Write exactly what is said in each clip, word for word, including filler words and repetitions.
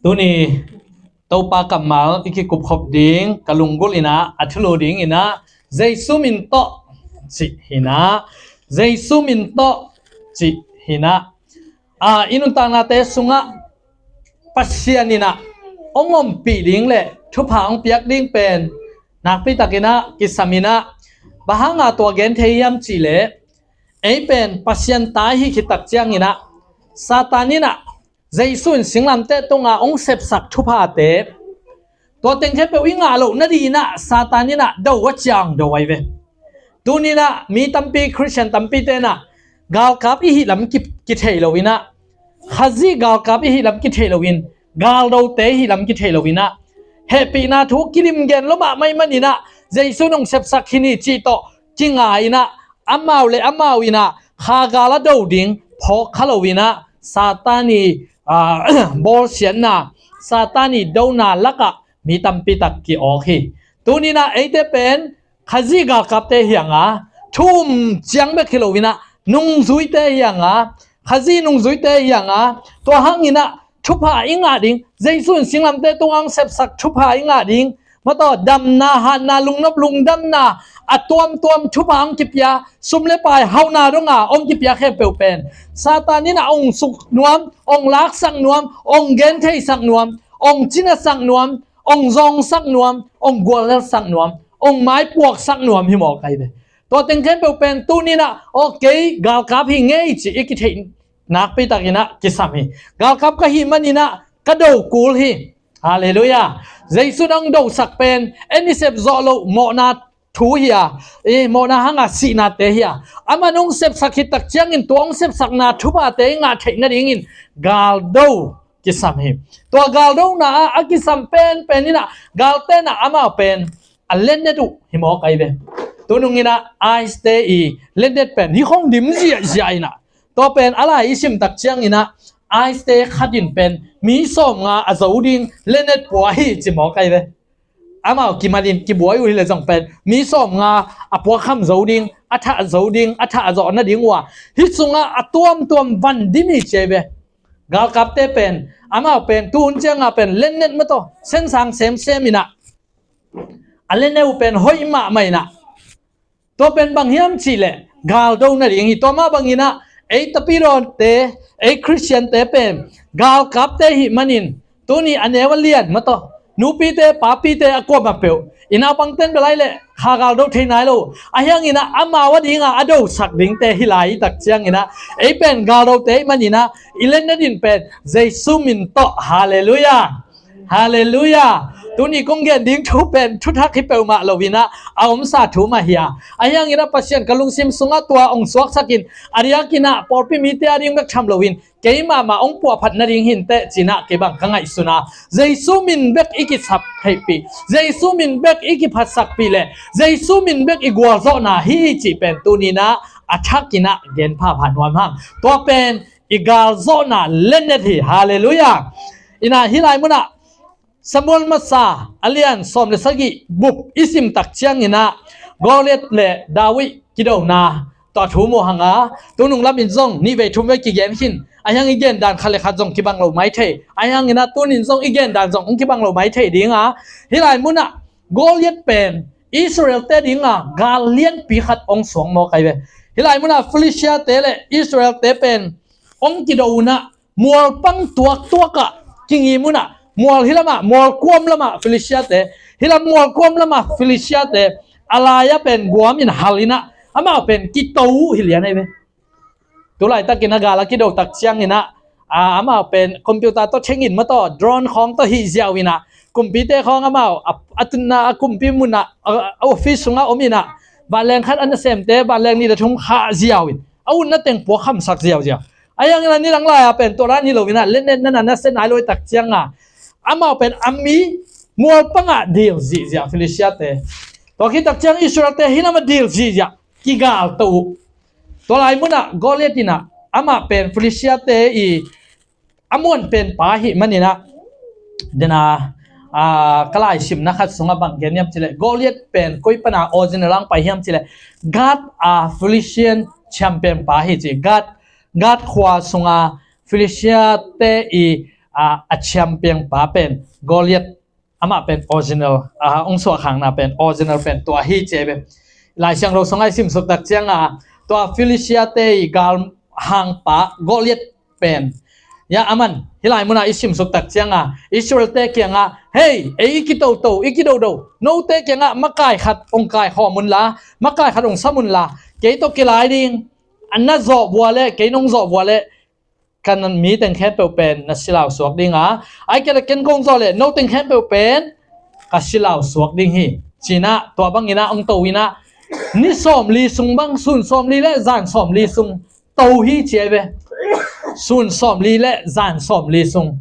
Tuni Topa kammal i kikupkhop ding ka lunggulh inah, a thulu ding inah, Jesu min tawh cih hinah, Jesu min tawh cih hinah. A, i nuntaknate sungah Pasian inah hong ompih ding le thupha hong piak ding pen nakpi takinah kisam inah, bang hanga tua gen thei hiam cihleh, ei pen Pasian ta i hih khit tak cianginah Satan inah Jesu in singlamteh tunga hong sepsak thuphate, tua teng khempeuh i ngah loh nadinginah Satan inah do a ciang do ahi ve. Tuninah mi tampi, Khristian tampi tenah galkap i hih lam ki, kithei lo inah, Khazih galkap i hih lam kithei loin, galdote i hih lam kithei lo inah, hehpihna thu kilim gen lo mahmah i maninah Jesu in hong sepsak hi ni cih tawh kinga inah, amau le amau inah kha gal a do ding phawk kha lo inah, Satan i, aa, bawlsiatna, Satan i dona lakah mi tampi tak ki-awk hi. Tuninah eite pen Khazih galkapte hi hanga, thu um ciang bek hi lo inah, nungzuite hi hanga, Khazih nungzuite hi hanga, tua hanginah thupha i ngah ding, Jesu in singlamteh tunga hong sepsak thupha i ngah ding, mataw, damna, hatna, lungnop lungdamna, a tuamtuam thupha hong kipia, sum le pai hauhna donga hong kipia khempeuh pen Satan inah hong suk nuam, hong laksak nuam, hong gentheisak nuam, hong cinasak nuam, hong zawngsak nuam, hong guallelsak nuam, hong maipuaksak nuam hi mawk ahi ve. Tua teng khempeuh pen tuninah, aw, kei galkap hi ngei cih i kitheih nakpi takinah kisam hi. Galkap ka hih maninah ka do kul hi. Halleluiah. Jesu in hong dosak pen en i sep zawh loh mawhna thu hi a, i mawhna hanga sihnate hi a, aman hong sepsak khit tak ciangin tua hong sepsakna thuphate i ngah theih nadingin galdo kisam hi. Tua galdona ah a kisam penpen inah, galte inah amau pen a lennet uh hi mawk ahi ve. Tunung inah ice te i lennet pen hi khong dim ziahziah inah, tua pen a lai i sim tak cianginah ice te khat in pen mi sawmnga a zo ding lennet pua hi ci mawk ahi ve. Amau kimanin kibuai uh hileh zong pen mi sawmnga a puakkham zo ding, a thah zo ding, a thah zawh nading uh a, hih sungah a tuamtuam van dim hi ci ahi ve. Galkapte pen amau pen tuhun cianga pen lennet mataw sensang semsem inah, a lennet uh pen hoih mahmah inah, tua pen bang hiam cihleh galdo nading hi. Tua mah banginah ei tapidawnte, ei Khristiante pen galkapte hih manin tuni a neu a lian mataw, nupite papite a kuamah peuh i naupangten bel ahi leh kha galdo thei nai lo. Ahi hanginah amau a dinga a dosak dingte hi lai i tak cianginah ei pen galdote i maninah i lennet in pen Jesu min tawh, halleluiah. Halleluiah. Tuni kong gen ding thu pen thuthak hi peuhmah lo inah a omsa thu mah hi a, ahi hanginah Pasian ka lungsim sungah tua hong suaksakin a diakinah pawlpi mite a ding bek tham loin keimah mah hong puahphat nading hinteh cinah kei bang ka ngaihsun a, Jesu min bek i kisap theihpih, Jesu min bek i kiphatsakpih le Jesu min bek i gualzawhna hi cih pen tuninah a thakinah gen phapha nuam hang. Tua pen i galzawhna lennet hi. Halleluiah. Inah hih lai munah Samuel masa a lian sawm le sagih bup i sim tak cianginah Goliath le David kidona tua thu mu hanga, tunung lamin zong nihvei thumvei kigen khin, ahi hang i gen dan khat le khat zong kibang lo mai thei, ahi hanginah tunin zong i gen dan zong hong kibang lo mai thei dinga, hih lai munah Goliath pen Israelte dinga gal lianpi khat hong suang mawk ahi ve. Hih lai munah Philistiate le Israelte pen hong kido unah mualpang tuaktuakah kingim unah, mual hih lamah, mualkuam lamah Philistiate, hih lam mualkuam lamah Philistiate a lai-ah pen guam in hal inah amau pen kito uh hi lian ahi ve. Tulaitakin a gal a kido tak cianginah, a, amau pen computer tawh thengin mataw, drone khawng tawh hih ziau inah, kumpite khawng amau a, a tunna a kumpi munah, a, a office sungah om inah vanleng khat a nasemte vanleng nih le thum khah ziau in a utna teng puakkhamsak ziauziau. Ahi hanginah nidang lai-a pen tua dan hi lo inah lennet na na nasia nai lo i tak cianga amau pen a mi mualpangah dil zihziah Philistiate. Tua khit tak ciang Israelte hih lamah dil zihziah kigalto uh. Tua lai munah Goliath inah amah pen Philistiate i a muan pen pa ahih maninah, dena, a, ka laisimna khat sungah bang gen hiam cihleh Goliath pen koi pana aw zin a lang pai hiam cihleh Gath a Philistine champion pa hi ci. Gath, Gath khua sunga Philistiate i a, a champion pa pen Goliath, amah pen original, a, hong suahkhakna pen original pen tua hi ci ei ve. Lai Siangtho sungah i simsuk tak cianga tua Philistia-te i galhangpa Goliath pen, ya, aman hih lai munah i simsuk tak cianga Israel-te kiangah, "Hei, ei i kitoto, i kidodo, note kiangah makai khat hong kaikhawm unla, makai khat hong sam unla, kei tawh kilai ding, a na zawh vua leh, kei nong zawh vua leh, ka mi teng khempeuh pen na silau suak dinga, ai kei leh ken kong zawh leh no teng khempeuh pen ka silau suak ding hi," ci-inah tua banginah hong to inah ni sawmli sung bang, sun sawmli le zan sawmli sung to hi ci ei ve. Sun sawmli le zan sawmli sung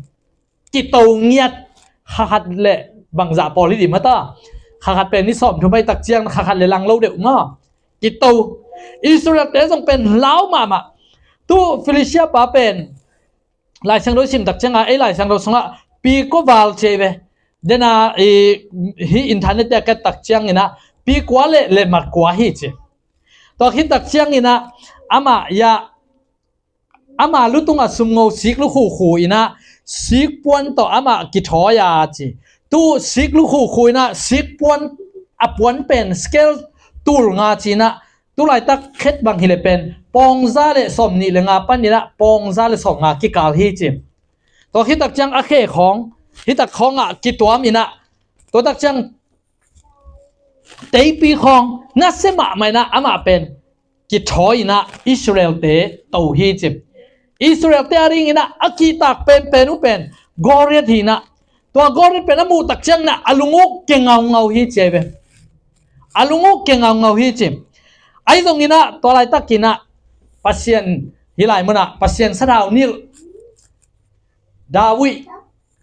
kito ngiat, kha khat le bangzah pawl hi dih mata. Kha khat pen ni sawmthum pai tak ciang kha khat le lang lo deuh maw. Kito. Israel-te zong pen lau mahmah. Tu Philistia pa pen Lai Siangtho i sim tak cianga ei Lai Siangtho sungah pikuaval ci ei ve. Dena i, hih internet-te a kat tak cianginah pikua le, le matkua hi ci. Tua khit tak cianginah amah ya, ama lutunga sumngo sik lukhukhu inah sikpuan tawh amah kithawi a ci. Tu sik lukhukhu inah sikpuan a puan pen scale tul nga ci inah, tu laitak khet bang hileh pen pawngza le sawmnih le nga paninah pawngza le sawmnga kikal hi ci. Tua khit tak ciang a khe khawng, hih tak khawngah kituam inah, tua tak ciang teipi khawng nasia mahmah inah amah pen kithawi inah Israel-te to hi ci. Israel-te a dinginah a kihtak penpen uh pen Goliath hi inah, tua Goliath pen a muh tak cianginah a lunguk ke ngaungau hi ci ei ve. A lunguk ke ngaungau hi ci. Ahi zonginah tua laitakinah Pasian, hih lai munah Pasian sathau nilh David,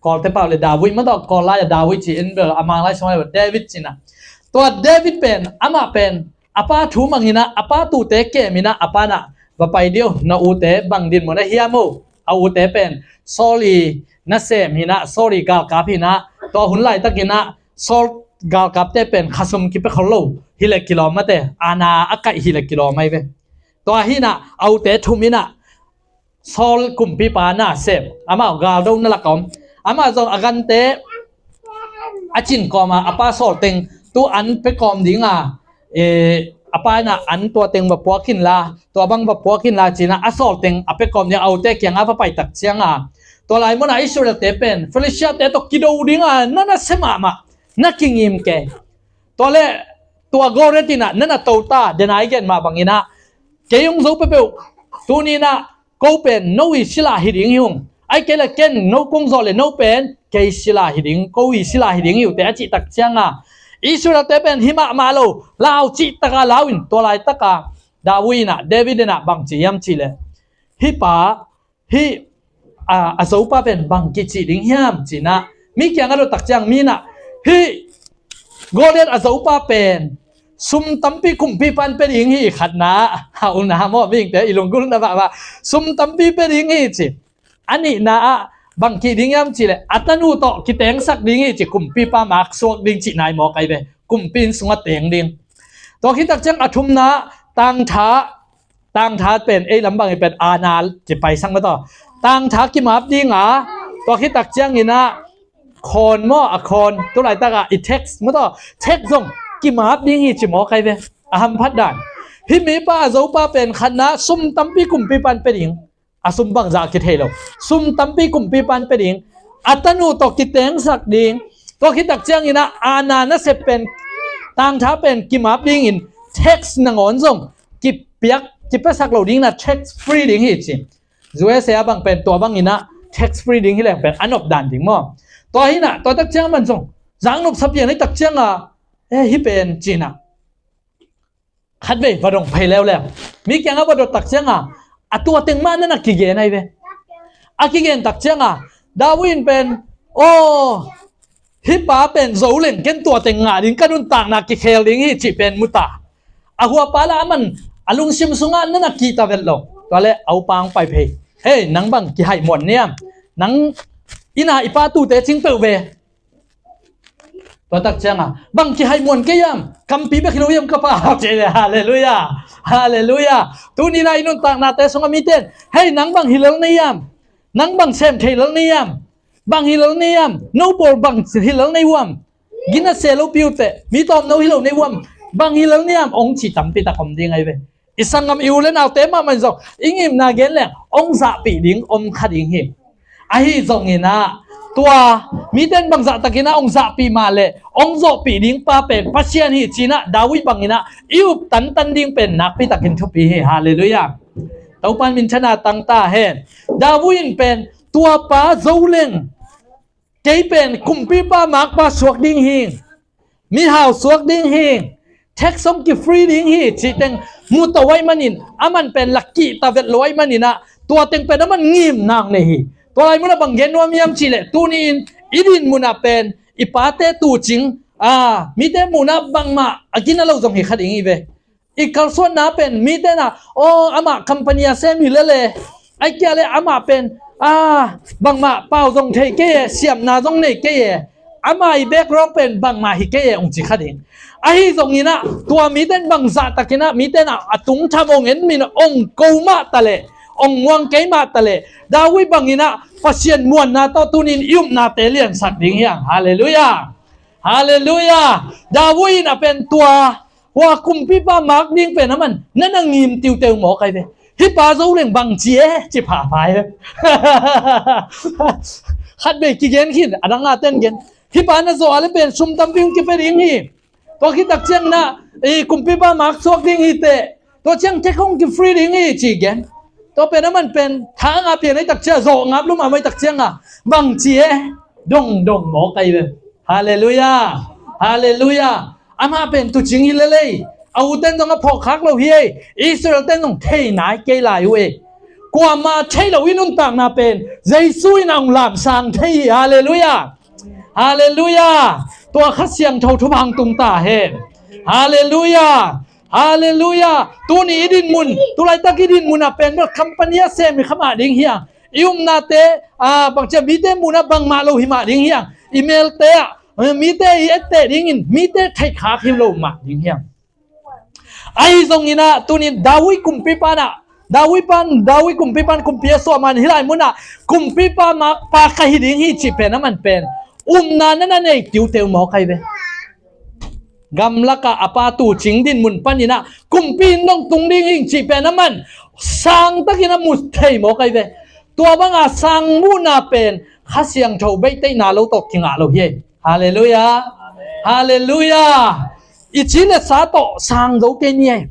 Kawlte pau le David mah tawh, Kawl lai-a David ci in bel, a Mang lai sungah David ci inah. Tua David pen, amah pen a pa thu manginah a pa tuute kem inah a pa inah, "Va pai dih o, na ute bang dinmun a hiam o?" A ute pen Saul i nasem hi inah, Saul i galkap hi inah, tua hun laitakinah Saul galkapte pen khasum kipia khol lo hileh kilawm mate, aana a kaih hileh kilawm ahi ve. Tua hi inah a ute thum inah Saul kumpipa nasem, amau galdo na lak a om. Amah zong a gante a cin kawma a pa sawl teng tu an pia kawm dinga, e, a pa inah an tua teng va puak inla, tua bang va puak inla ci inah a sawl teng a pia kawm dinga a ute kiangah va pai tak cianga, tua lai munah Israel-te pen Philistia-te tawh kido dinga na nasia mahmah, na kingim kei. Tua le tua Goliath inah na na to ta, dena i gen mah banginah kei hong zo peuhpeuh, tuni inah ko pen no i sila hi ding hi ung. Ai kei le ken no kong zawh le no pen kei sila hi ding, ko i sila hi ding hi uh teh a cih tak cianga Israel-te pen hi mahmah lo, lau cih taka lau in, tua laitaka David inah, David inah bang ci hiam cih leh, hih pa, hih, a, a zopa pen bang kici ding hiam ci inah mi kiangah dot tak ciang mi inah, hih Goliath a zopa pen sum tampi kumpipa in pia ding hi, khatna, a, una maw, mihingte i lunggulhna mahmah, sum tampi pia ding hi ci. A nihna ah bang cih ding hiam cih leh a tanu tawh kitengsak ding hi ci, kumpipa maksuak ding cih nai mawk ahi ve, kumpi inn sungah teng ding. Tua khit tak ciang a thumna tangtha, tangtha pen ei lam bangin pen aana kipaisak mataw, tangtha kimap dinga, tua khit tak cianginah khawn maw, a khawn, tu laitakah i tax mataw, tax zong kimap ding hi ci mawk ahi ve. A hamphat dan, hih mipa a zopa pen khatna sum tampi kumpipa in pia ding, a sum bangzah kithei lo, sum tampi kumpipa in pia ding, a tanu tawh kitengsak ding. Tua khit tak cianginah aana nasep pen, tangtha pen kimap dingin tax nangawn zong kipiak, kipiasak lo ding inah tax free ding hi ci. U S A bang pen tua banginah tax free ding hi leng pen a nop dan ding maw. Tua hi inah tua tak ciang man zong zaknop sapian hi tak cianga, e, hih pen ci inah khatvei va dong phei leuleu. Mi kiangah va dot tak cianga a tua teng mah na na kigen ahi ve. A kigen tak cianga David in pen, aw, hih pa pen zo leng ken tua teng ngah ding, ka nuntakna kikhel ding hi cih pen mu ta. A huapa la a man a lungsim sungah na na kihta vet lo. Tua le a upa hong pai phei. Hei, nang bang kihaih muan niam? Nang inn ah i pa tuute cing peuh ve. Tua tak cianga bang kihaih muan kei hiam? Kampi bek hi lo hiam ka pa? Halleluia. Halleluia. Tuni inah i nuntaknate sungah mite in, hei, nang bang hi lel na hiam? Nang bang sem thei lel na hiam? Bang hi lel nei hiam? No bawl bang hi lel nei uam? Gina se lo piu teh, mi tawm no hi lo nei uam? Bang hi lel nei hiam? Ong ci tampi tak om ding ahi ve. I sanggam i u le naute mahmah in zong i ngimna gen leng ong zahpih ding om kha ding hi. Ahi zongin ah, tua mite in bang zahtakin ah ong zahpih mah leh ong zawhpih ding pa pen Pasian hi ci-in ah, David bangin ah i up tantan ding pen nakpi takin thupi hi. Halleluiah. Topa in minthanna tang ta hen. David in pen tua pa zo leng, kei pen kumpipa makpa suak ding hi, mihau suak ding hi, tax hong ki-free ding hi cih teng mu to ahih manin, aman pen lak kihta vet lo ahih manin ah, tua teng pen aman ngimna nei hi. Tua lai munah bang gen nuam hiam cih leh, tuni-in i din munah pen i pate tuucing, a, mite muhna bangmah a gina lo zong hi kha ding hi ve. I kalsuanna pen mite in ah, aw, amah company a sem hi lel e, ahih kei leh amah pen, a, bangmah pau zong thei kei e, siamna zong nei kei e, amah i background pen bangmah hi kei e, ong ci kha ding. Ahi zongin ah, tua mite in bang zahtakin ah, mite in ah a tungtham ong en min, ong ko mah ta leh, ong muang kei mah ta leh, David bangin ah Pasian muanna tawh tuni-in i upnate liansak ding hi hang. Halleluiah. Halleluiah. David in ah pen tua, hua kumpipa mak ding pen aman na na ngim tiuteu mawk ahi ve. Hih pa zo leng bang ci e, ci phapha e. Khat vei kigen khin, a dang a ten gen. Hih pa na zawh a leh pen sum tampi hong kipia ding hi. Tua khit tak ciangin ah, i kumpipa mak suak ding hi teh, tua ciang tax hong ki-free ding hi ci gen. Tua pen aman pen tha a ngah pian ahih tak ciang, zawh ngap lum a mai tak ciang a, bang ci e, dongdong mawk ahi ve. Halleluiah. Halleluiah. Amah pen tuucing hi lel ei. A u ten zong a phawk khak lo hi ei. Israel ten zong thei nai kei lai uh ei. Kuamah thei lo i nuntakna pen Jesu in a hong lamsang thei hi. Halleluiah. Halleluiah. Tua Kha Siangtho thupha hong tung ta hen. Halleluiah. Halleluiah. Tuni i dinmun, tu laitak i dinmun ah pen bel company a sem hi kha mah ding hi hang. I upnate, a, bangci a, mite muhna bangmah lo hi mah ding hi hang. I melte ah, eh, mite i etteh dingin, mite theihkhak hi lo mah ding hi hang. Ahi zongin ah, tuni David kumpipa in ah, David pan, David kumpipa in kumpi a suah man hih lai munah kumpipa makpa ka hi ding hi cih pen aman pen upna na na nei tiuteu mawk ahi ve. Gamlakah a pa tuucing dinmun panin ah kumpi inn dong tung ding hi cih pen aman sangtakin a mu thei mawk ahi ve. Tua banga sang muhna pen Kha Siangtho beihtheihna lo tawh kingah lo hi. Halleluiah. Halleluiah. I ci le sa tawh sang zo kei ni ei.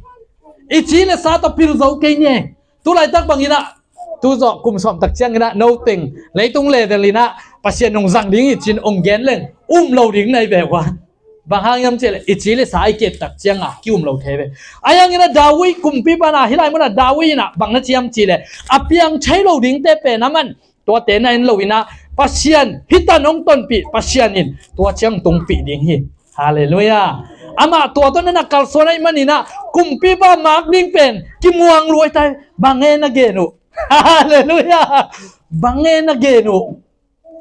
I ci le sa tawh pil zo kei ni ei. Tu laitak bangin ah, tu zawh kum sawm tak ciangin ah, no teng leitung level in ah Pasian hong zang ding hi ci-in hong gen leng um lo ding na hi ve ua. Bang hang hiam cih leh i ci le sa i ki-et tak ciang a ki-um lo thei ve. Ahi hangin ah David kumpipa in ah, hih lai munah David in ah bang na ci hiam cih leh, a piang thei lo dingte pen aman tuate na en lo in ah, Pasian hih tan hong tonpih Pasian in tua ciang tungpih ding hi. Halleluiah. Amah tua tawh na na kalsuan ahih manin ah kumpipa mak ding pen kimuang luai tai. Bang e na gen uh? Halleluiah. Bang e na gen uh?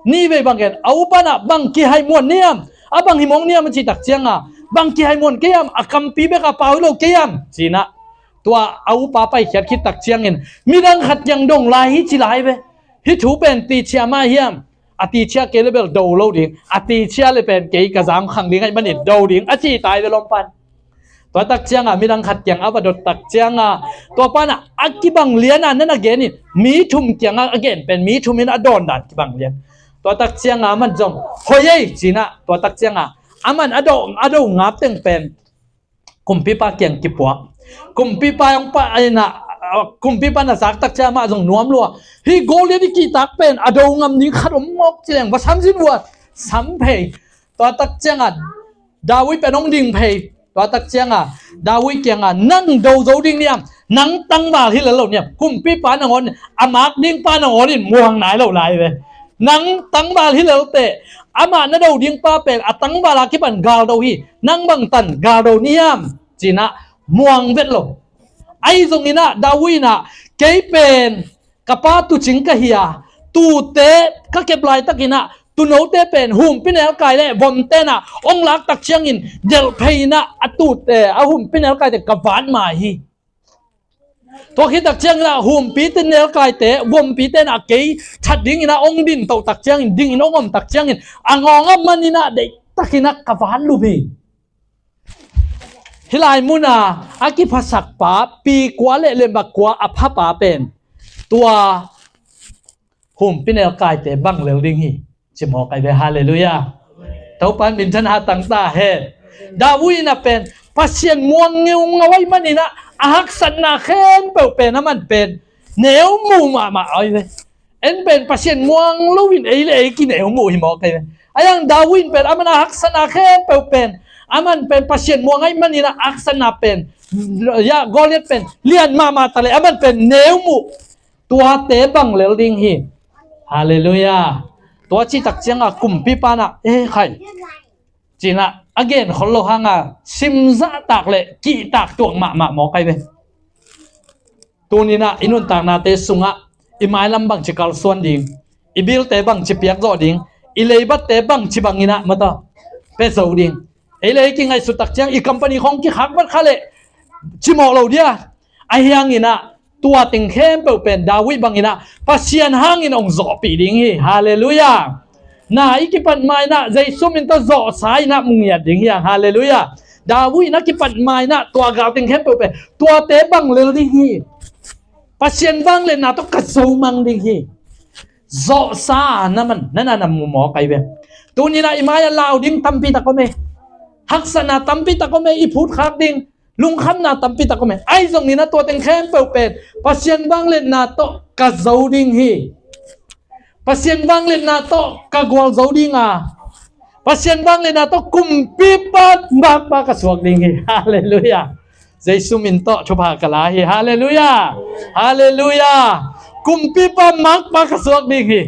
Nih vei bang gen, a upa in ah bang kihaimuan ni hiam? A bang hi mawk ni hiam a cih tak ciang a, bang kihaimuan kei hiam? A kampi bek a pau hi lo kei hiam? Ci-in ah tua a upa paikhiat khit tak ciangin midang khat kiang dong lai hi ci lai ve. Hih thu pen tichia mah hiam? A tichia kei le bel do lo ding. A tichia le pen kei ka zam khang ding ahih manin do ding a ci tai ve lawm pan. Tua tak ciang a midang khat kiang a va dot tak ciang a, tua pan ah a kibang lian a na na gen in, mi thum kiang a a gen pen mi thum in a dawn dan kibang lian. Tua tak ciang a aman zong hoih ei ci-in ah, tua tak ciang a aman a do, a do ngap teng pen kumpipa kiang kipuak. Kumpipa hong pai in ah, kumpipa na zak tak ciang amah zong nuam lua. Hih Goliath i kihtak pen a do ngam ding khat om mawk ci leng va sam zin ua, sam phei. Tua tak ciang a David pen hong ding phei. Tua tak ciang a David kiang a, nang do zo ding ni hiam? Nang tangval hi lel lo ni hiam? Kumpipa nangawn, a mak dingpa nangawn in muang nai lo lai ve. Nang tangval hi lel teh, amah na do dingpa pen a tangval a kipan gal do hi. Nang bangtan gal do ni hiam? Ci-in ah muang vet lo. Ahi zongin ah David in ah, kei pen ka pa tuucing ka hi a, tuute ka kep laitakin ah tuunote pen humpinelkai le vomte in ah hong lak tak ciangin delh phei in ah a tuute, a humpinelkaite ka vat mai hi. Tua khit tak ciangin ah humpite nelkaite, humpite in ah kei that dingin ah hong din toh tak ciangin, dingin hong om tak ciangin a ngawng a man in ah deihtakin ah ka vanlum hi. Hih lai mun a a kiphasak pa, pi kua le lemba kua a pha pa pen tua humpi nelkaite bang lel ding hi, ci mawk ai ve. Halleluiah. Topa in minthanna tang ta hen. David in ah pen Pasian muang ngeungau ahih manin ah a haksatna khempeuh pen aman pen neu muh mahmah ai ve. En pen Pasian muang loin ei le ei kineu muh hi mawk ai ve. Ahi hang David in pen aman a haksatna khempeuh pen, aman pen Pasian muang ahih manin ah a haksatna pen, ya, Goliath pen lian mahmah ta le aman pen neu muh. Tuate bang lel ding hi. Halleluiah. Tua cih tak ciangin kumpipa in ah, eh khai, ci-in ah a gen khol lo hangin simzahtak le kihtak tuak mahmah mawk ai ve. Tuni-in ah i nuntaknate sungah i mailam bangci kalsuan ding, i bilte bangci piakzawh ding, i leibatte bangci bangin ah mata pia zo ding. Ei le ei kingaihsut tak ciang i company khawng kikhak vat kha leh cimawh lo dia. Ahi hangin ah tua teng khempeuh pen David bangin ah Pasian hangin hong zawhpih ding hi. Halleluiah. Na i kipat ma-in ah Jesu min tawh zawhsa in ah mu ngiat ding hi hang. Halleluiah. David in a kipat ma-in ah tua gal teng khempeuh pen tuate bang lel ding hi. Pasian vangliatna tawh ka zo mang ding hi. Zawhsa na man, na na na mu mawk ai ve. Tuni-in ah i mai-ah lau ding tampi tak om e. Haksatna tampi tak om e, i phutkhak ding. Lungkhamna tampi tak om e. Ahi zongin ah tua teng khempeuh pen Pasian vangliatna tawh ka zo ding hi. Pasian vangliatna tawh ka gualzo ding a, Pasian vangliatna tawh kumpipa makpa ka suak ding hi. Halleluiah. Jesu min tawh thupha ka la hi. Halleluiah. Halleluiah. Kumpipa makpa ka suak ding hi.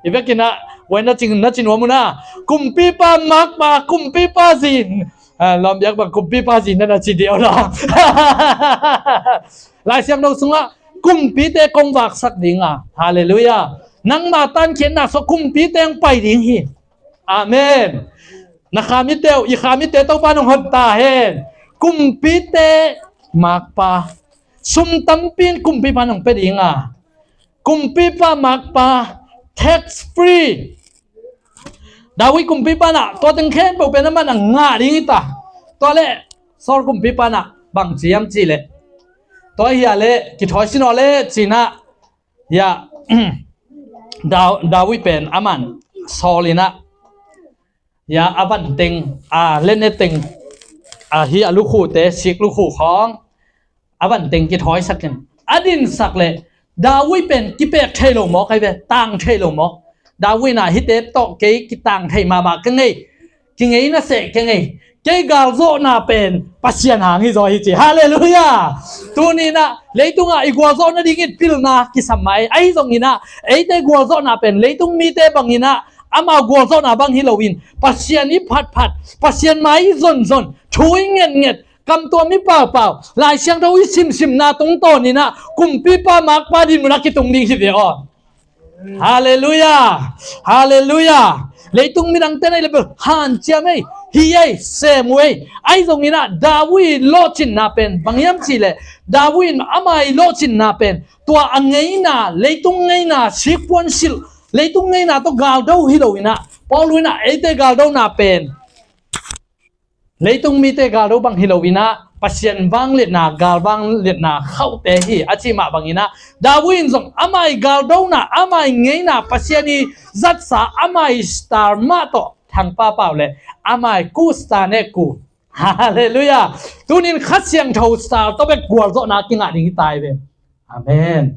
I vekin ah, wai na cing, na ci nuam un ah, kumpipa makpa, kumpipa zi. Ah, lawm biak bang kumpipa zi na na ci diau lo. Lai Siangtho sungah kumpite kong vaksak ding a. Halleluiah. Nangma tankhiatna sungah kumpite hong pai ding hi. Amen. Na kha mitte uh, i kha mitte Topa in hong hon ta hen. Kumpite makpa, sum tampi in kumpipa in hong pia ding a, kumpipa makpa, tax free. David kumpipa in ah tua teng khempeuh pen aman a ngah ding hi ta. Tua leh Saul kumpipa in ah bang ci hiam cih leh, tua hi a leh kithawi sin aw leh ci-in ah, ya, Da-, David pen aman Saul in ah, ya, a van teng, a lene teng, a hi a lukhute, sik lukhu khawng a van teng kithawisak in a dinsak leh David pen kipek thei lo mawk ai ve, tang thei lo mawk. David in ah hihte tawh kei kitang thei mahmah ka ngei, kingei na seh ka ngei. Kei galzawhna pen Pasian hang hi zaw hi ci. Halleluiah. Tuni-in ah leitungah i gualzawh nadingin pilna kisam mai. Ahi zongin ah eite gualzawhna pen leitung mite bangin ah ama gualzawhna bang hi loin Pasian i phatphat, Pasian mai i zonzon, thu i ngetnget, kamtuam i paupau, Lai Siangtho i simsimna tungtawnin ah kumpipa makpa dinmun ah kitung ding hi ve aw. Halleluiah. Halleluiah. Leitung midangte na i le bel hanciam ei, hi ei, sem uh ei. Ahi zongin ah David lawhcinna pen bang hiam cih leh, David in ama i lawhcinna pen tua a ngeina, leitung ngeina, sikpuan silh, leitung ngeina tawh galdo hi loin ah, Paul in ah eite galdona pen leitung mite galdo bang hi loin ah Pasian vangliatna, gal vangliatna khauhte hi a cih mah bangin ah, David in zong ama i galdona, ama i ngeina, Pasian i zatsa, ama i star mah tawh thangpa pau leh ama i ku star ne ku. Halleluiah. Tunin Kha Siangtho star tawh bek gualzawhna kingah ding hi ta ai ve. Amen.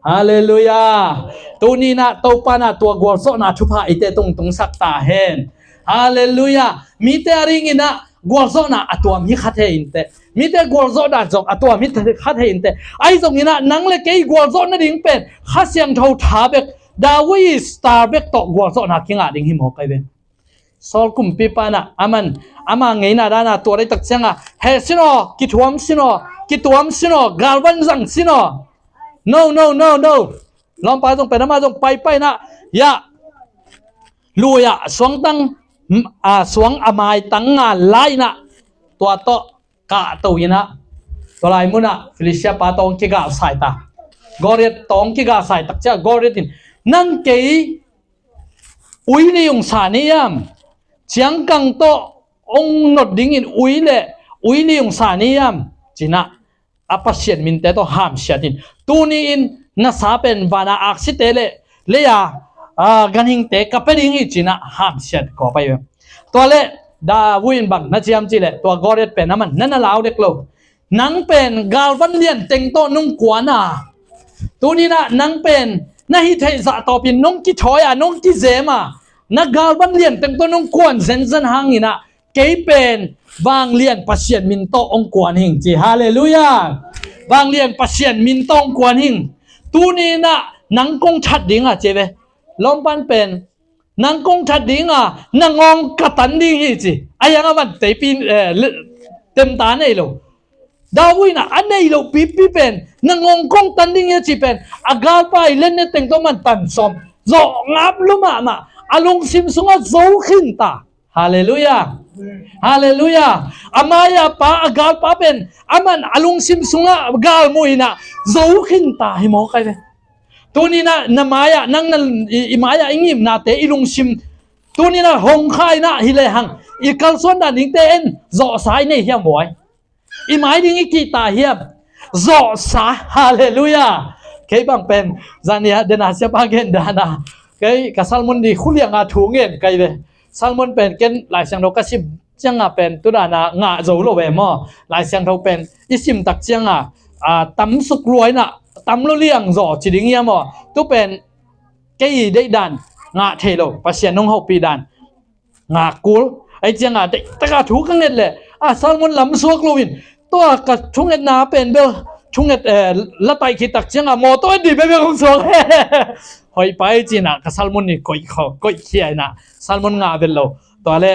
Halleluiah. Tuni-in ah Topa in ah tua gualzawhna thupha eite tung tungsak ta hen. Halleluiah. Mite a dingin ah gualzawhna a tuam hi kha thei inteh. Mite gualzawhna zong a tuam hi kha thei inteh. Ahi zongin ah nang le kei gualzawh nading pen Kha Siangtho tha bek, David star bek tawh gualzawhna kingah ding hi mawk ai ve. Saul kumpipa in ah aman, ama ngeina dan a tua dai tak ciangin, heh sin aw, kithuam sin aw, kituam sin aw, galvan zang sin aw. No, no, no, no. Lawmpa zong pen ama zong paipai in ah, ya, lui ah suangtang, mm, a suang a maitang nga lai in ah, tua tawh kahto in ah, Tua lai munah Filistia pa tawh hong kigalsai ta. Goliath tawh hong kigalsai tak ciah Goliath in, "Nang kei uili hong sa ni hiam? Ciangkang tawh hong not dingin ui le uili hong sa ni hiam?" Cinah a Pasian minte tawh hamsiat in, "Tuni in na sa pen vana aksite le leia, a, ganhingte ka pia ding hi," cinah hamsiat kawpai ve. Tua le David in bang na ciam cih le, tua Goliath pen aman na na lau dek lo. "Nang pen galvan lian teng tawh nong kuan a, tuninah nang pen na hih theih zah tawpin nong kithawi a, nong kizem a, na galvan lian teng tawh nong kuan zenzen hanginah kei pen vanglian Pasian min tawh hong kuan hing," ci. Halleluiah. "Vanglian Pasian min tawh hong kuan hing. Tuninah nang kong that ding a," ci ve. Lawmpan pen, "Nang kong that ding a, na ngawng ka tan ding hi," ci. A hiang aman teipi, eh, le-, temta nei lo. David in a nei lo pipi pen, "Na ngawng kong tan ding hi," ci pen, a galpa i lennet teng tawh man tan sawm. Zawh ngap lo mahmah, a lungsim sungah zo khin ta. Halleluiah. Halleluiah. A mai-ah pa, a galpa pen aman a lungsim sungah galmuh inah zo khin ta hi mawk ai ve. Tuninah na mai-ah, nang na, i, i mai-ah i ngimnate, i lungsim, tuninah hong kha inah hi lehang i kalsuan dan dingte en zawhsa i nei hiam buai? I mai ding i kihta hiam? Zawhsa. Halleluiah. Kei bang pen zania dena siapa gen dana, kei ka sermon di khulianga thu ngen kai ve. Sermon pen ken Lai Siangtho ka sim cianga pen tu dana ngah zo lo ve maw? Lai Siangtho pen i sim tak cianga, a, tam suk luaina, tam lo liang zaw ci ding ia maw? Tu pen kei deih dan ngah thei lo, Pasian nong hopih dan ngah kul. Ai cianga deih taka thu ka nget le, a, sermon lam suak loin tua ka thungetna pen bel thunget, eh, la taih khit tak cianga mawtaw et di bebe kong suak. Hoih pai cina ka sermon ni koih kho, koih khia ina sermon ngah vet lo. Tua le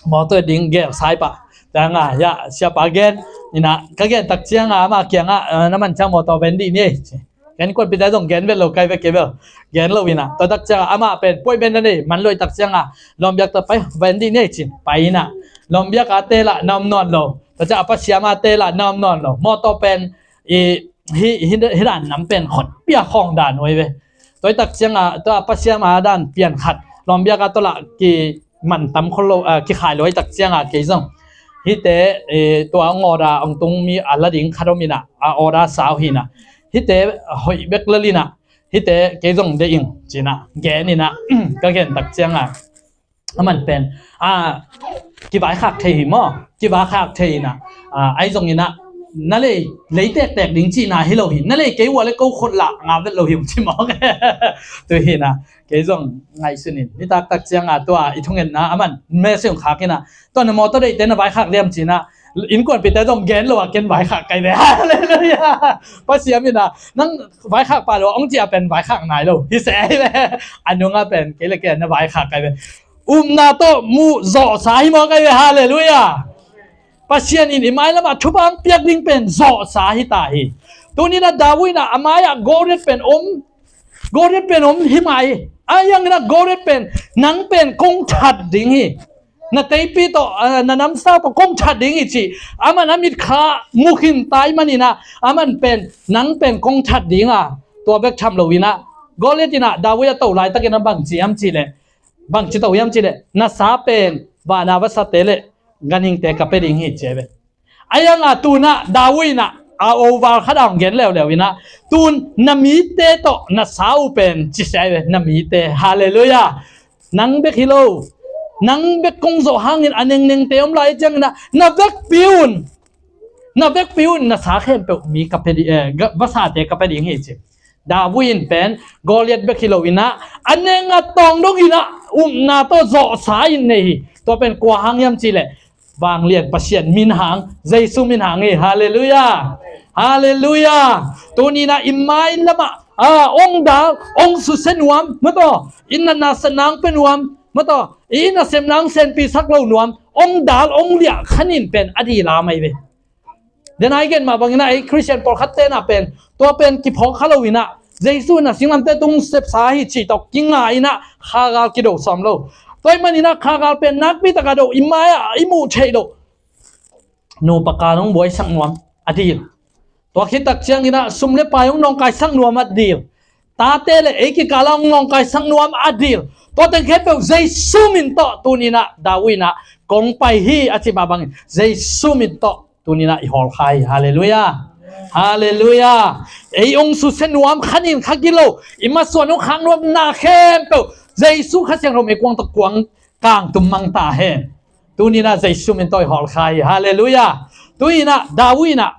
mawtaw ding gel sai pah. Cianga, ya, siapa gen ina, ka gen tak cianga ama kianga, eh, na man ciang mawtaw ven dih ni ei ci. Ken kuanpite zong gen vet lo, kai vet kei vel. Gen lo ina, tua tak cianga ama pen puai ben na nei man luai tak cianga lawmbiak tua pai ven dih ni ei cin pai ina. Lawmbiak a te lah na om nawn lo. Tua cianga a pasiam a te lah na om nawn lo. Mawtaw pen i hi, hi, hi dan nam pen khot pia khawng dan uai ve. Tua i tak cianga tua a pasiam a dan pian khat lawmbiak a tua lah ki man tam khol lo, ah, kikhai lo i tak cianga kei zong hihte, eh, tua hong order hong tung mi a la ding khat om ina, a order sau hina. Hihte hoih bek lel ina, hihte kei zong deih ing cina gen ina, ka gen tak cianga a man pen, a, kivaikhak thei hi maw? Kivaikhak thei ina, a, ai zong ina, na lei, lei tektek ding cihna hi lo hi. Na lei kei ua le ko khut lah ngah vet lo hi ung ci maw? Tu hina, kei zong ngaihsun in. Nitak tak cianga tua i thungetna a man message khak ina, tua na mawtaw deihte na vaikhak liam cina, innkuanpihte zong gen lo a ken vaikhak kai ve. Halleluiah. Pasiam ina, nang vaikhak pah lo a hong ci a pen vaikhak nai lo hi se ai ve. A nunga pen kei le kei na vaikhak kai ve. Upna tawh muh zawhsa hi maw kai ve. Halleluiah. Pasian in i mailamah thupha hong piak ding pen zawhsa hi ta hi. Tuni na David ina a mai-ah Goliath pen om, Goliath pen om hi mai. A hiang ina Goliath pen nang pen kong that ding hi. Na teipi tawh, ah, na namsa tawh kong that ding hi ci. A man a mitkha mu khin tai man ina, a man pen nang pen kong that ding a, tua bek tham lo ina. Goliath ina David a to laitakin a bang ci hiam cih leh, bang ci to hiam cih leh, na sa pen vana vasate le ganhingte ka pia ding hi ci ve. A hianga tuna David ina a oval khat a hong gen leuleu ina, tun na mite tawh na sa uh pen ci sia ve, na mite. Halleluiah. Nang bek hi lo. Nang bek kong zawh hangin a nengnengte om lai ciang ina, na vekpi un, na vekpi un na sa khempeuh mi ka pia di, eh, vasate ka pia ding hi ci. David in pen Goliath bek hi lo ina, a neng a tawng dong ina, upna tawh zawhsa in nei hi. Tua pen kua hang hiam cih leh, vanglian Pasian min hang, Jesu min hang hi. Halleluiah. Halleluiah. Tuni na i mai lamah, ah, ong dal, ong susia nuam, mataw, i natna satna ong pia nuam, mataw, i nasepna ong senpi sak lo nuam, ong dal, ong liah khanin pen a dila mai ve. Dena i gen mah bangina ei Khristian pawlkhatte na pen, tua pen kiphawk kha lo ina, Jesu ina singlamte tung sepsa hi cih tawh kinga ina khagal kido sawm lo. Tua i man ina khagal pen nakpi taka do i mai-ah i muh theih loh. Nupa kal hong buaisak nuam. a dil. Tua khit tak ciangin ah sum le pai hong nawngkaisak nuam a dil. Tate le ei kikal ah hong nawngkaisak nuam a dil. Tua teng khempeuh Jesu min tawh tuni-in ah David in ah kong pai hi a cih mah bangin Jesu min tawh tuni-in ah i hawlkhia hi. Halleluiah. Halleluiah. Ei hong susia nuam kha nin kha gilo, i masuan hong khak nuam na khempeuh Jesu Kha Siangtho min kuang tawh kuang kangtum mang ta hen. Tuni-in ah Jesu min tawh i hawlkhia hi. Halleluiah. Tu-in ah David in ah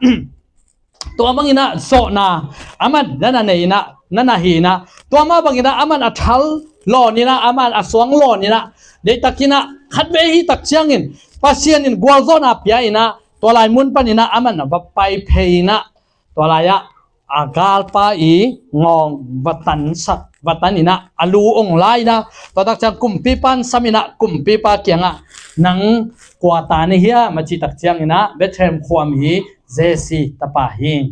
tua bangin ah zawhna aman na na nei-in ah na na hi-in ah, tua mah bangin ah aman a thal lawn in ah, aman a suang lawn in ah, deihtakin ah khatvei hi tak ciangin Pasian in gualzawhna pia-in ah tua lai mun panin ah aman a va pai phei-in ah, tua lai-ah a galpa i ngawng va tansak, va tan in ah a lu hong la in ah, tua tak ciang kumpipa in sam in ah kumpipa kiangah, "Nang kua ta na hiam?" a cih tak ciangin ah, "Bethlehem khua mi Jesse tapa hi,"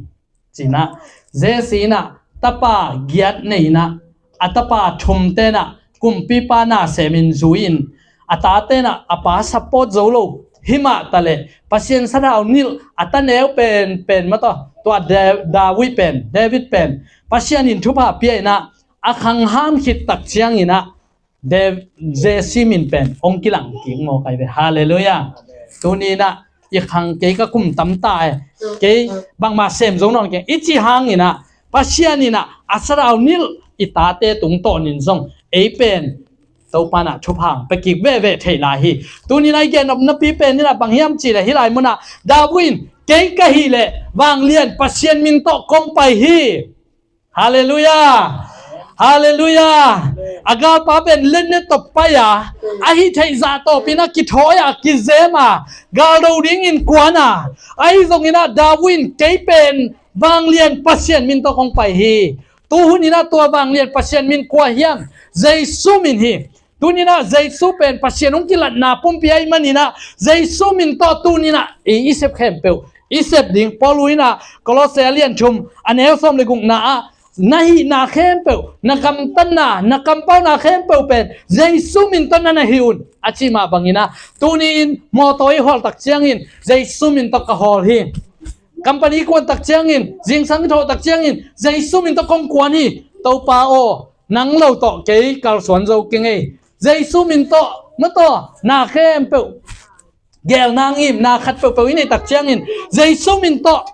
ci-in ah, Jesse in ah tapa giat nei in ah, a tapa thumte in ah kumpipa na semin zui-in, a tate in ah a pa support zo lo, himah taleh Pasian sathau nilh a ta neu penpen mah tawh, tua Da-, David pen, David pen Pasian in thupha pia-in ah a khangham khit tak ciangin ah De-, Jesse min pen hong kilang kik mawk ai ve. Halleluiah. Tuni-in ah i khang kei ka kum tam ta e. Kei bangmah sem zo nawn keng i cih hangin ah, Pasian in ah a sathau nilh i tate tungtawnin zong ei pen Topa in ah thupha hong pia kik veve thei lai hi. Tuni-in ah i gen nop napi pen in ah bang hiam cih leh, hih lai mun ah David in, "Kei ka hih leh vanglian Pasian min tawh kong pai hi." Halleluiah. Halleluiah. A galpa pen lenne tawh pai a, a hih theih zah tawpin a kithawi a, kizem a, galdo dingin kuan a, ahi zongin ah David in, "Kei pen vanglian Pasian min tawh kong pai hi." Tu hunin ah tua vanglian Pasian min kua hiam? Jesu min hi. Tuni-in ah Jesu pen Pasian hong kilatna pumpi ahih manin ah, Jesu min tawh tuni-in ah i, i sep khempeuh i sep ding. Paul in ah Kolose a lian thum a neu sawm le gukna ah, "Na hihna khempeuh, na gamtatna, na kampauna khempeuh pen Jesu min tawh na na hih un," a cih mah bangin ah, tuni-in mawtaw i hawl tak ciangin Jesu min tawh ka hawl hi. Company kuan tak ciangin, zingsang i thawh tak ciangin Jesu min tawh kong kuan hi. Topa aw, nang lo tawh kei kalsuan zo keng ei. Jesu min tawh, mah tawh, na khempeuh, gelna ngimna khat peuhpeuh i neih tak ciangin Jesu min tawh.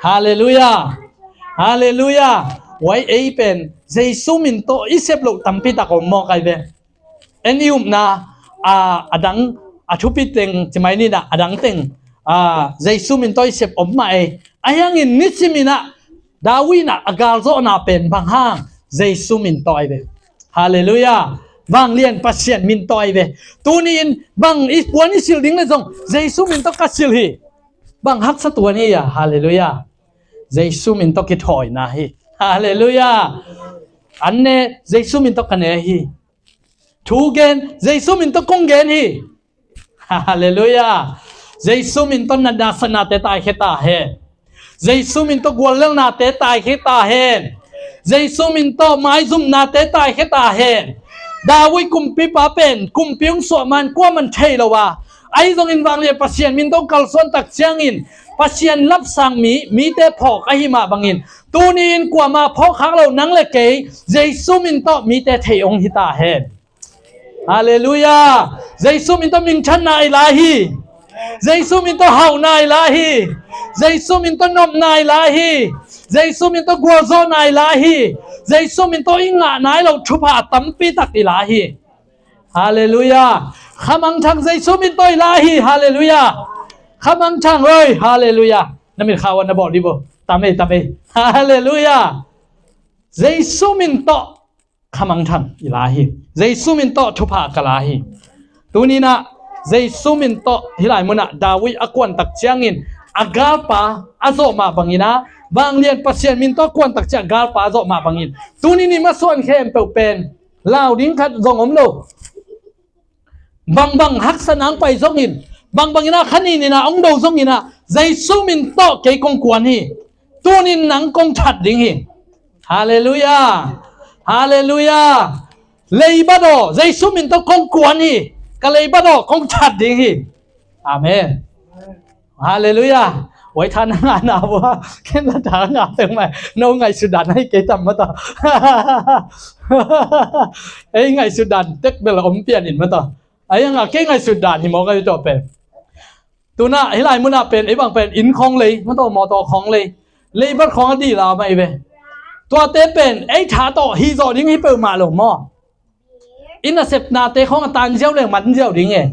Halleluiah. Halleluiah. Huai ei pen Jesu min tawh i sep loh tampi tak om mawk ai ve. En i upna, a, a dang, a thupi teng ci mai ni in ah, a dang teng, a, Jesu min tawh i sep om mah ei. Ahi hangin nisimin ah David in ah a galzawhna pen bang hang? Jesu min tawh ai ve. Halleluiah. Vanglian Pasian min tawh ai ve. Tuni-in bang i puan i silh ding leh zong Jesu min tawh ka silh hi. Bang haksa tuan hi a. Halleluiah. Jesu min tawh kithawina hi. Halleluiah. An ne, Jesu min tawh ka ne hi. Thu gen, Jesu min tawh kong gen hi. Halleluiah. Jesu min tawh na dasanate taikhia ta hen. Jesu min tawh guallelhnate taikhia ta hen. Jesu min tawh maizumnate taikhia ta hen. David kumpipa pen kumpi hong suah man kuaman thei lo a, ahi zongin vanglian Pasian min tawh kalsuan tak ciangin Pasian lapsang mi, mite phawk ahi mah bangin, tuni-in kuamah phawk khak lo nang le kei Jesu min tawh mite theih hong hi ta hen. Halleluiah. Jesu min tawh minthanna i la hi. Jesu min tawh hauhna i la hi. Jesu min tawh nopna i la hi. Jesu min tawh gualzawhna i la hi. Jesu min tawh i ngah nai lo thupha tampi tak i la hi. Halleluiah. Khamangthang Jesu min tawh i la hi. Halleluiah. Khamangthang oi. Halleluiah. Na mit khauan na bawl di bo. Tam ei, tam ei. Halleluiah. Jesu min tawh khamangthang i la hi. Jesu min tawh thupha ka la hi. Tuni-in ah Jesu min tawh hih lai munah David a kuan tak ciangin a galpa a zawh mah bangin ah, vanglian Pasian min tawh kuan tak ciang galpa a zawh mah bangin, tuni-in i masuan khempeuh pen lau ding khat zong om lo. Bangbang haksa nang pai zongin, bangbangin ah kha ninin ah hong do zongin ah, Jesu min tawh kei kong kuan hi. Tunin nang kong that ding hi. Halleluiah. Halleluiah. Leibat aw, Jesu min tawh kong kuan hi. Ka leibat aw kong that ding hi. Amen. Halleluiah. Huai tha na ngahna vua, ken la tha ngah peuhmah, no ngaihsut dan ahi kei tam mataw. Ei ngaihsut dan tek bel om pian in mataw. Ahi hangah kei ngaihsut dan hi mawk ahi tua pen. Tunah hih lai munah pen ei bang pen inn khawng lei mataw, mawtaw khawng lei, leibat khawng a dih lam ahi ve. Tuate pen ei tha tawh hih zawh ding hi peuhmah lo maw? I nasepnate khawng a tan ziau leng man ziau ding e.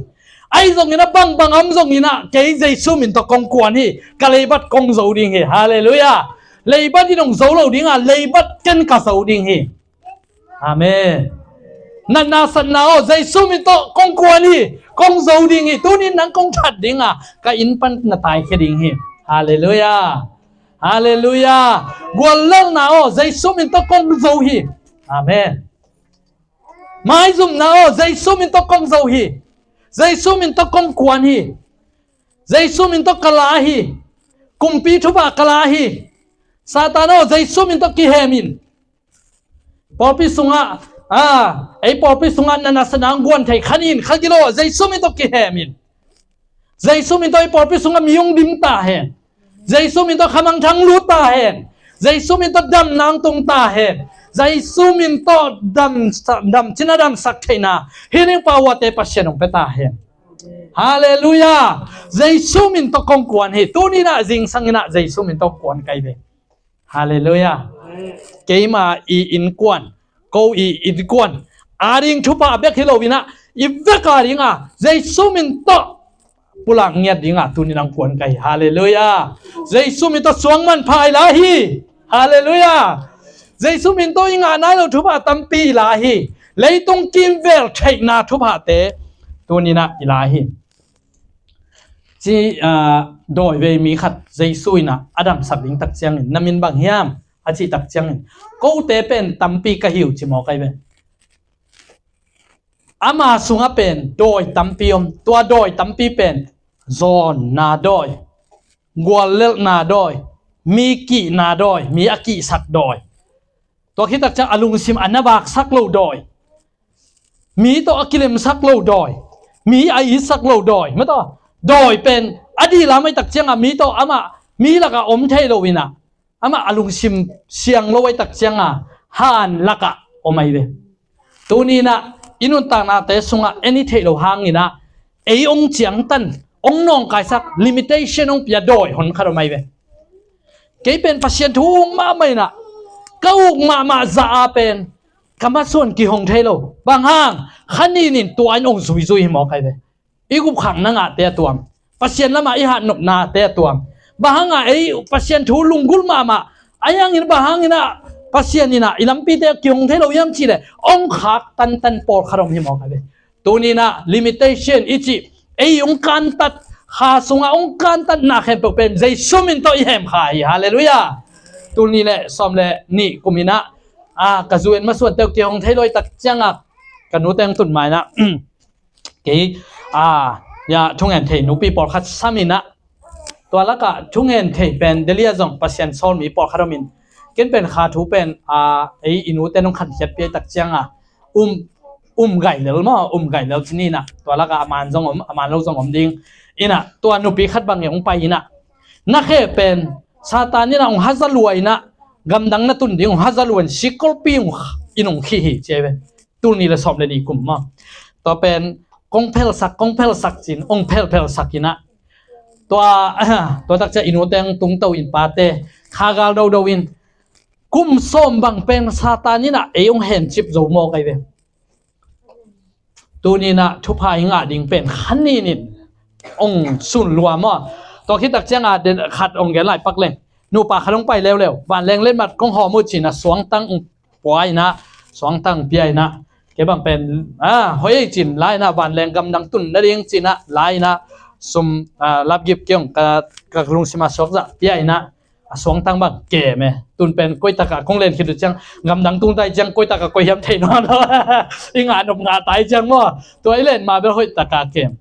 Ahi zongin a bangbang a om zongin ah kei Jesu min tawh kong kuan hi, ka leibat kong zo ding hi. Halleluiah. Leibat in hong zo lo ding a, leibat ken ka zo ding hi. Amen. Natna satna aw Jesu min tawh kong kuan hi, kong zo ding hi. Tunin nang kong that ding a, ka inn pan na taikhia ding hi. Halleluiah. Halleluiah. Guallelhna aw Jesu min tawh kong zo hi. Amen. Maizumna aw Jesu min tawh kong zo hi. Jesu min tawh kong kuan hi. Jesu min tawh ka la hi. Kumpi thupha ka la hi. Satan aw Jesu min tawh kihem in. Pawlpi sungah, a, ei pawlpi sungah natna satna hong guan thei kha nih in kha gilo, Jesu min tawh kihem in. Jesu min tawh ei pawlpi sungah mi hong dim ta hen. Jesu min tawh khamangthang lut ta hen. Jesu min tawh damna hong tung ta hen. Jesu min tawh dam, dam cina damsak theihna, healing power-te Pasian hong pia ta hen. Halleluiah. Jesu min tawh kong kuan hi. Tuninah zingsangin ah Jesu min tawh kuan kai ve. Halleluiah. Keima i innkuan, ko i innkuan a ding thupha bek hi loinah i vek a ding a Jesu min tawh pulak ngiat ding a tunin ang kuan kai. Halleluiah. Jesu min tawh suang manpha i la hi. Halleluiah. Jesu min tawh i ngah nai lo thupha tampi i la hi. Leitung kimvel theihna thuphate tuninah i la hi. Ci, ah, dawi vei mi khat Jesu in ah a damsak ding tak ciangin, na min bang hiam? A cih tak ciangin, kote pen tampi ka hi uh ci mawk ahi ve. Ama sungah pen dawi tampi om, tua dawi tampi pen zawnna dawi, guallelhna dawi, mi kihna dawi, mi a kihsak dawi. Tua khit tak ciang a lungsim a na vaksak lo dawi. Mi tawh a kilemsak lo dawi, mi a itsak lo dawi, mataw dawi pen a dihlam ahi tak ciangah mi tawh amah mi lakah om thei lo inah amah a lungsim siang lo ahi tak ciangah han lakah om ahi ve. Tuninah i nuntaknate sungah en i theih lo hanginah ei ong ciangtan, ong nawngkaisak, limitation ong pia dawi hon khat om ahi ve. Kei pen Pasian thu uk mahmah inah ka uk mahmah zah a pen ka masuan kihong thei lo. Bang hang? Kha ninin tua in ong zuizui hi mawk ahi ve. I gupkhakna ngahte a tuam, Pasian lamah i hatnopnate a tuam. Bang hangah ei Pasian thu lunggulh mahmah a hiangin bang hanginah Pasian inah i lampite kihong thei lo hiam cihleh ong khak tantan pawlkhat om hi mawk ahi ve. Tuninah limitation i cih ei ong kantat, kha sungah ong kantatna khempeuh pen Jesu min tawh i hem kha hi. Halleluiah. Tul nih le sawm le nih kum inah, a, ka zu-en masuante uh kihong thei lo ahi tak ciangah ka nute ong tun ma inah kei, a, ya, thungen thei nupi pawlkhat sam inah tua lakah thungen thei pen Delhi ah zong Pasian sawl mi pawlkhat om in, ken pen kha thu pen, a, ei i nute nong khankhiatpih ahi tak ciangah um, um gailel maw, um gailel ci ni inah tua lakah a man zong om, a man lo zong om ding inah tua nupi khat bangin ong pai inah na khe pen Satan inah ong haza lua inah gamdang na tun ding ong haza lua in sikolpi ong, in ong khih hi ci ahi ve. Tul nih le sawm le nih kum maw. Tua pen kong phelsak, kong phelsak cin ong phelphelsak inah tua, tua tak ciang i nute ong tungto in pate kha gal dodo in kum sawm bang pen Satan inah ei ong hencip zo mawk ahi ve. Tuninah thupha i ngah ding pen kha ninin ong sun lua maw. Tua khit tak ciangah khat ong gen lai pak leng, nupa khat ong pai leuleu, vanleng letmat kong hawm uh cin a suangtang ong pua inah, suangtang pia inah, kei bang pen, a, hoih ei cin la inah vanleng gamdang tun nading cinah la inah sum, a, lapgip kei ong ka, ka lungsim a suakzah pia inah a suangtang bang kem e. Tun pen koitakah kong len khit uh ciang gamdang tung tai ciang koitakah koi hiam thei nawn lo. I ngah nop ngah tai ciang maw. Tua i len ma bel hoih takah kem.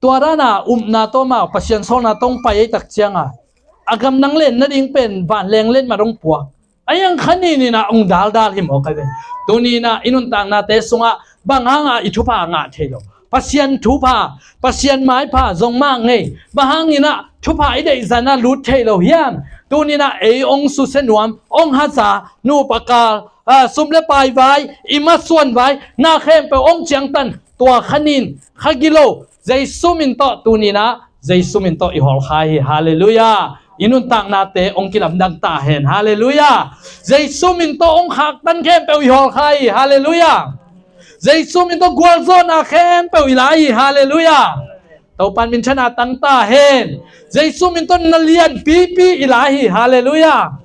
Tua dana upna tawh amau Pasian sawlna tawh ong pai ahi tak cianga a gamdang len nading pen vanleng letmat ong puak. A hiang kha ninin ah ong daldal hi mawk ahi ve. Tuninah i nuntaknate sungah bang hanga i thupha ngah thei lo? Pasian thupha, Pasian maipha zong mah ngei. Bang hangin ah thupha i deih zan ah lut thei lo hiam? Tuni-in ah ei hong susia nuam, hong haza, nupa kal, ah, sum le pai vai, i masuan vai, na khempeuh hong ciangtan, tua kha nin, kha gilo, Jesu min tawh tuni-in ah, Jesu min tawh i hawlkhia hi. Halleluiah. I nuntaknate hong kilamdang ta hen. Halleluiah. Jesu min tawh hong khaktan khempeuh i hawlkhia hi. Halleluiah. Jesu min tawh gualzawhna khempeuh i la hi. Halleluiah. Topa'n minthanna tang ta hen. Jesu min tawh na lianpipi i la hi. Halleluiah.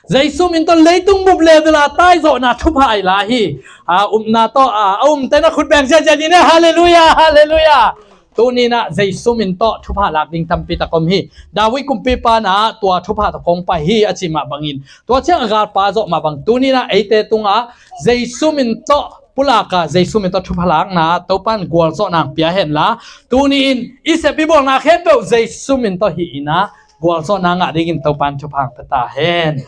Jesu min tawh leitung bup level a taizawhna thupha i la hi. A upna tawh, a, a umte na khut beng ziahziah ni ne. Halleluiah, halleluiah. Tuni-in ah Jesu min tawh thupha lak ding tampi tak om hi. David kumpipa in ah tua thupha tawh kong pai hi a cih mah bangin, tua ciang a galpa zawh mah bang, tuni-in ah eite tungah Jesu min tawh pulak a, Jesu min tawh thupha lakna Topa'n gualzawhna hong pia hen la, tuni-in i sep i bawlna khempeuh Jesu min tawh hi-in ah gualzawhna ngah dingin Topa'n thupha hong pia ta hen.